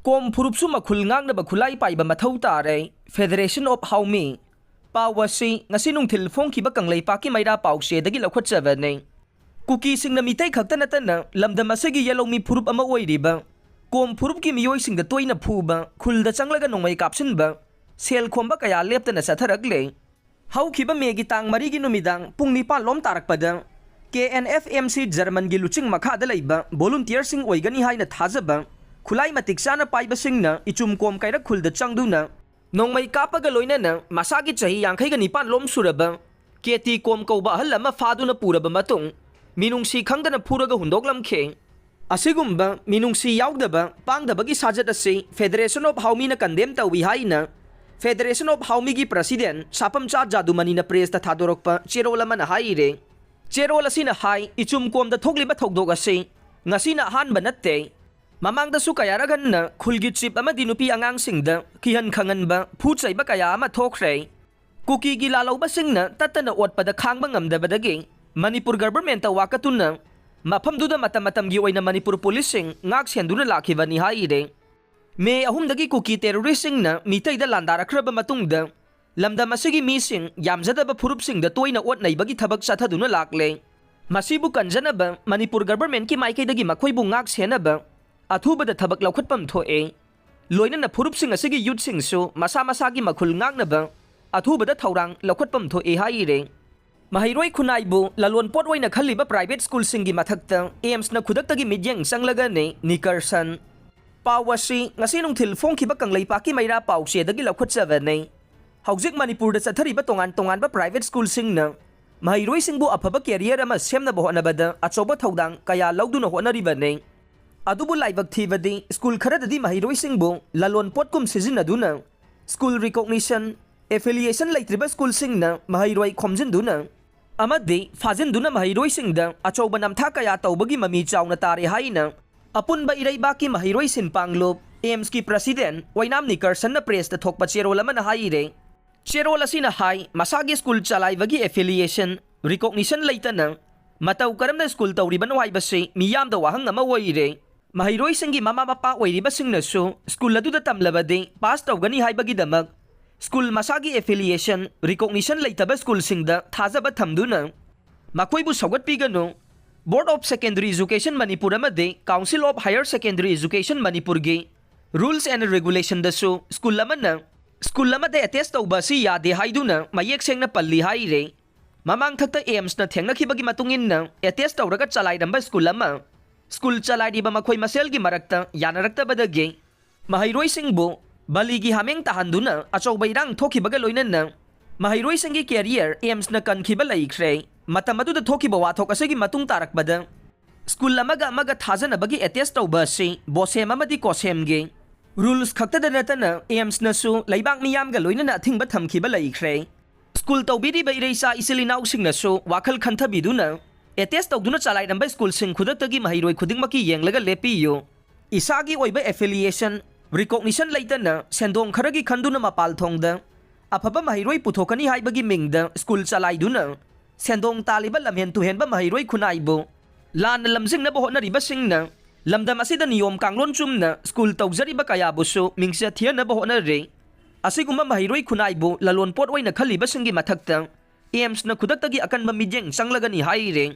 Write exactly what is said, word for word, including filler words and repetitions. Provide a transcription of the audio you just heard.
ꯀꯣꯝ ꯐꯨꯔꯨꯞꯁꯨ ꯃꯈꯨꯜ ꯉꯥꯛꯅꯕ ꯈꯨꯠꯂꯥꯏ ꯄꯥꯏꯕ ꯃꯊꯧ ꯇꯥꯔꯦ꯫ Federation of Haomi꯫ ꯄꯥꯎ ꯑꯁꯤ ꯉꯁꯤ ꯅꯨꯡꯊꯤꯜ ꯐꯣꯡꯈꯤꯕ ꯀꯪꯂꯩꯄꯥꯛꯀꯤ ꯃꯩꯔꯥ ꯄꯥꯎꯆꯦꯗꯒꯤ ꯂꯧꯈꯠꯆꯕꯅꯤ꯫ ꯀꯨꯀꯤꯁꯤꯡꯅ ꯃꯤꯇꯩ ꯈꯛꯇ ꯅꯠꯇꯅ ꯂꯝꯗꯝ ꯑꯁꯤꯒꯤ ꯌꯦꯜꯍꯧꯃꯤ ꯐꯨꯔꯨꯞ ꯑꯃ ꯑꯣꯏꯔꯤꯕ ꯀꯣꯝ ꯐꯨꯔꯨꯞꯀꯤ ꯃꯤꯑꯣꯏꯁꯤꯡꯗ ꯇꯣꯏꯅ ꯐꯨꯕ, ꯈꯨꯜꯗ ꯆꯪꯂꯒ ꯅꯣꯡꯃꯩ ꯀꯥꯞꯁꯤꯟꯕ, ꯁꯦꯜ ꯈꯣꯝꯕ ꯀꯌꯥ ꯂꯦꯞꯇꯅ ꯆꯠꯊꯔꯛꯂꯦ꯫ ꯍꯧꯈꯤꯕ ꯃꯦꯒꯤ ꯇꯥꯡ ꯃꯔꯤꯒꯤ ꯅꯨꯃꯤꯗꯥꯡ ꯄꯨꯡ ꯅꯤꯄꯥꯟ ꯂꯣꯝ ꯇꯥꯔꯛꯄꯗ, ꯀꯦ ꯑꯦꯟ ꯑꯦꯐ ꯑꯦꯝ ꯁꯤ ꯖꯔꯃꯟꯒꯤ ꯂꯨꯆꯤꯡ ꯃꯈꯥꯗ ꯂꯩꯕ ꯚꯣꯂꯨꯟꯇꯤꯌꯔꯁꯤꯡ ꯑꯣꯏꯒꯅꯤ ꯍꯥꯏꯅ ꯊꯥꯖꯕ ꯈꯨꯠꯂꯥꯏ ꯃꯇꯤꯛ ꯆꯥꯅ ꯄꯥꯏꯕꯁꯤꯡꯅ ꯏꯆꯨꯝ ꯀꯣꯝ ꯀꯩꯔꯛ ꯈꯨꯜꯗ ꯆꯪꯗꯨꯅ ꯅꯣꯡꯃꯩ ꯀꯥꯞꯄꯒ ꯂꯣꯏꯅꯅ ꯃꯁꯥꯒꯤ ꯆꯍꯤ ꯌꯥꯡꯈꯩꯒ ꯅꯤꯄꯥꯟ ꯂꯣꯝ ꯁꯨꯔꯕ ꯀꯦ ꯇꯤ ꯀꯣꯝ ꯀꯧꯕ ꯑꯍꯜ ꯑꯃ ꯐꯥꯗꯨꯅ ꯄꯨꯔꯕ ꯃꯇꯨꯡ, ꯃꯤꯅꯨꯡꯁꯤ ꯈꯪꯗꯅ ꯐꯨꯔꯒ ꯍꯨꯟꯗꯣꯛꯂꯝꯈꯤ꯫ ꯑꯁꯤꯒꯨꯝꯕ ꯃꯤꯅꯨꯡꯁꯤ ꯌꯥꯎꯗꯕ, ꯄꯥꯡꯗꯕꯒꯤ ꯁꯥꯖꯠ ꯑꯁꯤ Federation of Haomi ꯅ condemn ꯇꯧꯏ ꯍꯥꯏꯅ Federation of Haomi ꯒꯤ president ꯁꯥꯄꯝꯆꯥ ꯖꯥꯗꯨꯃꯅꯤꯅ press ꯇ ꯊꯥꯗꯣꯔꯛꯄ ꯆꯦꯔꯣꯜ ꯑꯃꯅ ꯍꯥꯏꯔꯦ꯫ ꯆꯦꯔꯣꯜ ꯑꯁꯤꯅ ꯍꯥꯏ, ꯏꯆꯨꯝ ꯀꯣꯝꯗ ꯊꯣꯛꯂꯤꯕ ꯊꯧꯗꯣꯛ ꯑꯁꯤ ꯉꯁꯤꯅ ꯑꯍꯥꯟꯕ ꯅꯠꯇꯦ꯫ ꯃꯃꯥꯡꯗꯁꯨ ꯀꯌꯥꯔꯛ ꯍꯟꯅ ꯈꯨꯜꯒꯤ chief ꯑꯃꯗꯤ ꯅꯨꯄꯤ ꯑꯉꯥꯡꯁꯤꯡꯗ ꯀꯤꯍꯟ ꯈꯪꯍꯟꯕ, ꯐꯨ ꯆꯩꯕ ꯀꯌꯥ ꯑꯃ ꯊꯣꯛꯈ꯭ꯔꯦ꯫ ꯀꯨꯀꯤꯒꯤ ꯂꯥꯜꯍꯧꯕꯁꯤꯡꯅ ꯇꯠꯇꯅ ꯑꯣꯠꯄꯗ ꯈꯥꯡꯕ ꯉꯝꯗꯕꯗꯒꯤ ꯃꯅꯤꯄꯨꯔ government ꯇ ꯋꯥꯀꯠꯇꯨꯅ ꯃꯐꯝꯗꯨꯗ ꯃꯇꯝ ꯃꯇꯝꯒꯤ ꯑꯣꯏꯅ ꯃꯅꯤꯄꯨꯔ ꯄꯨꯂꯤꯁꯁꯤꯡ ꯉꯥꯛ ꯁꯦꯟꯗꯨꯅ ꯂꯥꯛꯈꯤꯕꯅꯤ ꯍꯥꯏꯔꯦ꯫ ꯃꯦ ꯑꯍꯨꯝꯗꯒꯤ ꯀꯨꯀꯤ terrorist ꯁꯤꯡꯅ ꯃꯤꯇꯩꯗ ꯂꯥꯟꯗꯥꯔꯛꯈ꯭ꯔꯕ ꯃꯇꯨꯡꯗ ꯂꯝꯗꯝ ꯑꯁꯤꯒꯤ ꯃꯤꯁꯤꯡ ꯌꯥꯝꯖꯗꯕ ꯐꯨꯔꯨꯞꯁꯤꯡꯗ ꯇꯣꯏꯅ ꯑꯣꯠ ꯅꯩꯕꯒꯤ ꯊꯕꯛ ꯆꯠꯊꯗꯨꯅ ꯂꯥꯛꯂꯦ꯫ ꯃꯁꯤꯕꯨ ꯀꯟꯖꯅꯕ ꯃꯅꯤꯄꯨꯔ government ꯀꯤ ꯃꯥꯏꯀꯩꯗꯒꯤ ꯃꯈꯣꯏꯕꯨ ꯉꯥꯛ ꯁꯦꯟꯅꯕ ꯑꯊꯨꯕꯗ ꯊꯕꯛ ꯂꯧꯈꯠꯐꯝ ꯊꯣꯛꯑꯦ꯫ ꯂꯣꯏꯅꯅ ꯐꯨꯔꯨꯞꯁꯤꯡ ꯑꯁꯤꯒꯤ youth ꯁꯤꯡꯁꯨ ꯃꯁꯥ ꯃꯁꯥꯒꯤ ꯃꯈꯨꯜ ꯉꯥꯛꯅꯕ ꯑꯊꯨꯕꯗ ꯊꯧꯔꯥꯡ ꯂꯧꯈꯠꯐꯝ ꯊꯣꯛꯑꯦ ꯍꯥꯏꯔꯦ꯫ ꯃꯍꯩꯔꯣꯏ ꯈꯨꯟꯅꯥꯏꯕꯨ ꯂꯂꯣꯟ ꯄꯣꯠ ꯑꯣꯏꯅ ꯈꯜꯂꯤꯕ private school ꯁꯤꯡꯒꯤ ꯃꯊꯛꯇ ꯑꯦꯝꯁꯅ ꯈꯨꯗꯛꯇꯒꯤ ꯃꯤꯠꯌꯦꯡ ꯆꯪꯂꯒꯅꯤ, ꯅꯤꯀꯔꯁꯟ꯫ ꯄꯥꯎ ꯑꯁꯤ ꯉꯁꯤ ꯅꯨꯡꯊꯤꯜ ꯐꯣꯡꯈꯤꯕ ꯀꯪꯂꯩꯄꯥꯛꯀꯤ ꯃꯩꯔꯥ ꯄꯥꯎꯆꯦꯗꯒꯤ ꯂꯧꯈꯠꯆꯕꯅꯤ꯫ ꯍꯧꯖꯤꯛ ꯃꯅꯤꯄꯨꯔꯗ ꯆꯠꯊꯔꯤꯕ ꯇꯣꯉꯥꯟ ꯇꯣꯉꯥꯟꯕ private school ꯁꯤꯡꯅ ꯃꯍꯩꯔꯣꯏꯁꯤꯡꯕꯨ ꯑꯐꯕ career ꯑꯃ ꯁꯦꯝꯅꯕ ꯍꯣꯠꯅꯕꯗ ꯑꯆꯧꯕ ꯊꯧꯗꯥꯡ ꯀꯌꯥ ꯂꯧꯗꯨꯅ ꯍꯣꯠꯅꯔꯤꯕꯅꯤ꯫ ꯑꯗꯨꯕꯨ ꯂꯥꯏꯕꯛ ꯊꯤꯕꯗꯤ school ꯈꯔꯗꯗꯤ ꯃꯍꯩꯔꯣꯏꯁꯤꯡꯕꯨ ꯂꯂꯣꯟ ꯄꯣꯠꯀꯨꯝ ꯁꯤꯖꯤꯟꯅꯗꯨꯅ school recognition, affiliation ꯂꯩꯇ꯭ꯔꯤꯕ school ꯁꯤꯡꯅ ꯃꯍꯩꯔꯣꯏ ꯈꯣꯝꯖꯤꯟꯗꯨꯅ ꯑꯃꯗꯤ ꯐꯥꯖꯤꯟꯗꯨꯅ ꯃꯍꯩꯔꯣꯏꯁꯤꯡꯗ ꯑꯆꯧꯕ ꯅꯝꯊꯥꯛ ꯀꯌꯥ ꯇꯧꯕꯒꯤ ꯃꯃꯤ ꯆꯥꯎꯅ ꯇꯥꯔꯦ ꯍꯥꯏꯅ ꯑꯄꯨꯟꯕ ꯏꯔꯩꯕꯥꯛꯀꯤ ꯃꯍꯩꯔꯣꯏ ꯁꯤꯟ ꯄꯥꯡꯂꯨꯞ, ꯑꯦꯝꯁꯀꯤ president ꯑꯣꯏꯅꯥꯝ ꯅꯤꯀꯔꯁꯟꯅ press ꯇ ꯊꯣꯛꯄ ꯆꯦꯔꯣꯜ ꯑꯃꯅ ꯍꯥꯏꯔꯦ꯫ ꯆꯦꯔꯣꯜ ꯑꯁꯤꯅ ꯍꯥꯏ, ꯃꯁꯥꯒꯤ school ꯆꯂꯥꯏꯕꯒꯤ affiliation, recognition ꯂꯩꯇꯅ ꯃꯇꯧ ꯀꯔꯝꯅ school ꯇꯧꯔꯤꯕꯅꯣ ꯍꯥꯏꯕꯁꯤ ꯃꯤꯌꯥꯝꯗ ꯋꯥꯍꯪ ꯑꯃ ꯑꯣꯏꯔꯦ꯫ ꯃꯍꯩꯔꯣꯏꯁꯤꯡꯒꯤ ꯃꯃꯥ ꯃꯄꯥ ꯑꯣꯏꯔꯤꯕꯁꯤꯡꯅꯁꯨ ꯁ꯭ꯀꯨꯜ ꯑꯗꯨꯗ ꯇꯝꯂꯕꯗꯤ ꯄꯥꯁ ꯇꯧꯒꯅꯤ ꯍꯥꯏꯕꯒꯤꯗꯃꯛ ꯁ꯭ꯀꯨꯜ ꯃꯁꯥꯒꯤ affiliation, recognition ꯂꯩꯇꯕ ꯁ꯭ꯀꯨꯜꯁꯤꯡꯗ ꯊꯥꯖꯕ ꯊꯝꯗꯨꯅ ꯃꯈꯣꯏꯕꯨ ꯁꯧꯒꯠꯄꯤꯒꯅꯨ꯫ Board of Secondary Education Manipur ꯑꯃꯗꯤ Council of Higher Secondary Education Manipurꯒꯤ rules and regulationꯗꯁꯨ ꯁ꯭ꯀꯨꯜ ꯑꯃꯅ ꯁ꯭ꯀꯨꯜ ꯑꯃꯗ ꯑꯦꯇꯦꯁ ꯇꯧꯕ ꯑꯁꯤ ꯌꯥꯗꯦ ꯍꯥꯏꯗꯨꯅ ꯃꯌꯦꯛ ꯁꯦꯡꯅ ꯄꯜꯂꯤ ꯍꯥꯏꯔꯦ꯫ ꯃꯃꯥꯡꯊꯛꯇ ꯑꯦꯝꯁꯅ ꯊꯦꯡꯅꯈꯤꯕꯒꯤ ꯃꯇꯨꯡ ꯏꯟꯅ ꯑꯦꯇꯦꯁ ꯇꯧꯔꯒ ꯆꯂꯥꯏꯔꯝꯕ ꯁ꯭ꯀꯨꯜ ꯑꯃ ꯁ꯭ꯀꯨꯜ ꯆꯂꯥꯏꯔꯤꯕ ꯃꯈꯣꯏ ꯃꯁꯦꯜꯒꯤ ꯃꯔꯛꯇ ꯌꯥꯅꯔꯛꯇꯕꯗꯒꯤ ꯃꯍꯩꯔꯣꯏꯁꯤꯡꯕꯨ ꯕꯂꯤꯒꯤ ꯍꯥꯃꯦꯡ ꯇꯥꯍꯟꯗꯨꯅ ꯑꯆꯧꯕ ꯏꯔꯥꯡ ꯊꯣꯛꯈꯤꯕꯒ ꯂꯣꯏꯅꯅ ꯃꯍꯩꯔꯣꯏꯁꯤꯡꯒꯤ career ꯑꯦꯝꯁꯅ ꯀꯟꯈꯤꯕ ꯂꯩꯈ꯭ꯔꯦ꯫ ꯃꯇꯝ ꯑꯗꯨꯗ ꯊꯣꯛꯈꯤꯕ ꯋꯥꯊꯣꯛ ꯑꯁꯤꯒꯤ ꯃꯇꯨꯡ ꯇꯥꯔꯛꯄꯗ ꯁ꯭ꯀꯨꯜ ꯑꯃꯒ ꯑꯃꯒ ꯊꯥꯖꯅꯕꯒꯤ ꯑꯦꯇꯦꯁ ꯇꯧꯕ ꯑꯁꯤ ꯕꯣꯁꯦꯝ ꯑꯃꯗꯤ ꯀꯣꯁꯦꯝꯒꯤ rules ꯈꯛꯇꯗ ꯅꯠꯇꯅ ꯑꯦꯝꯁꯅꯁꯨ ꯂꯩꯕꯥꯛ ꯃꯤꯌꯥꯝꯒ ꯂꯣꯏꯅꯅ ꯑꯊꯤꯡꯕ ꯊꯝꯈꯤꯕ ꯂꯩꯈ꯭ꯔꯦ꯫ ꯁ꯭ꯀꯨꯜ ꯇꯧꯕꯤꯔꯤꯕ ꯏꯔꯩꯆꯥ ꯏꯆꯤꯜ ꯏꯅꯥꯎꯁꯤꯡꯅꯁꯨ ꯋꯥꯈꯜ ꯈꯟꯊꯕꯤꯗꯨꯅ ꯑꯦꯇꯦꯁ ꯇꯧꯗꯨꯅ ꯆꯂꯥꯏꯔꯝꯕ ꯁ꯭ꯀꯨꯜꯁꯤꯡ ꯈꯨꯗꯛꯇꯒꯤ ꯃꯍꯩꯔꯣꯏ ꯈꯨꯗꯤꯡꯃꯛꯀꯤ ꯌꯦꯡꯂꯒ ꯂꯦꯞꯄꯤꯌꯨ꯫ ꯏꯁꯥꯒꯤ ꯑꯣꯏꯕ affiliation, recognition ꯂꯩꯇꯅ ꯁꯦꯟꯗꯣꯡ ꯈꯔꯒꯤ ꯈꯟꯗꯨꯅ ꯃꯄꯥꯜ ꯊꯣꯡꯗ ꯑꯐꯕ ꯃꯍꯩꯔꯣꯏ ꯄꯨꯊꯣꯛꯀꯅꯤ ꯍꯥꯏꯕꯒꯤ ꯃꯤꯡꯗ ꯁ꯭ꯀꯨꯜ ꯆꯂꯥꯏꯗꯨꯅ ꯁꯦꯟꯗꯣꯡ ꯇꯥꯜꯂꯤꯕ ꯂꯝꯍꯦꯟ ꯇꯨꯍꯦꯟꯕ ꯃꯍꯩꯔꯣꯏ ꯈꯨꯟꯅꯥꯏꯕꯨ ꯂꯥꯟꯅ ꯂꯝꯖꯤꯡꯅꯕ ꯍꯣꯠꯅꯔꯤꯕꯁꯤꯡꯅ ꯂꯝꯗꯝ ꯑꯁꯤꯗ ꯅꯤꯌꯣꯝ ꯀꯥꯡꯂꯣꯟ ꯆꯨꯝꯅ ꯁ꯭ꯀꯨꯜ ꯇꯧꯖꯔꯤꯕ ꯀꯌꯥꯕꯨꯁꯨ ꯃꯤꯡꯆꯠ ꯊꯤꯍꯟꯅꯕ ꯍꯣꯠꯅꯔꯤ꯫ ꯑꯁꯤꯒꯨꯝꯕ ꯃꯍꯩꯔꯣꯏ ꯈꯨꯟꯅꯥꯏꯕꯨ ꯂꯂꯣꯟꯄꯣꯠ ꯑꯣꯏꯅ ꯈꯜꯂꯤꯕꯁꯤꯡꯒꯤ ꯃꯊꯛꯇ ꯑꯦꯝꯁꯅ ꯈꯨꯗꯛꯇꯒꯤ ꯑꯀꯟꯕ ꯃꯤꯠꯌꯦꯡ ꯆꯪꯂꯒꯅꯤ ꯍꯥꯏꯔꯦ꯫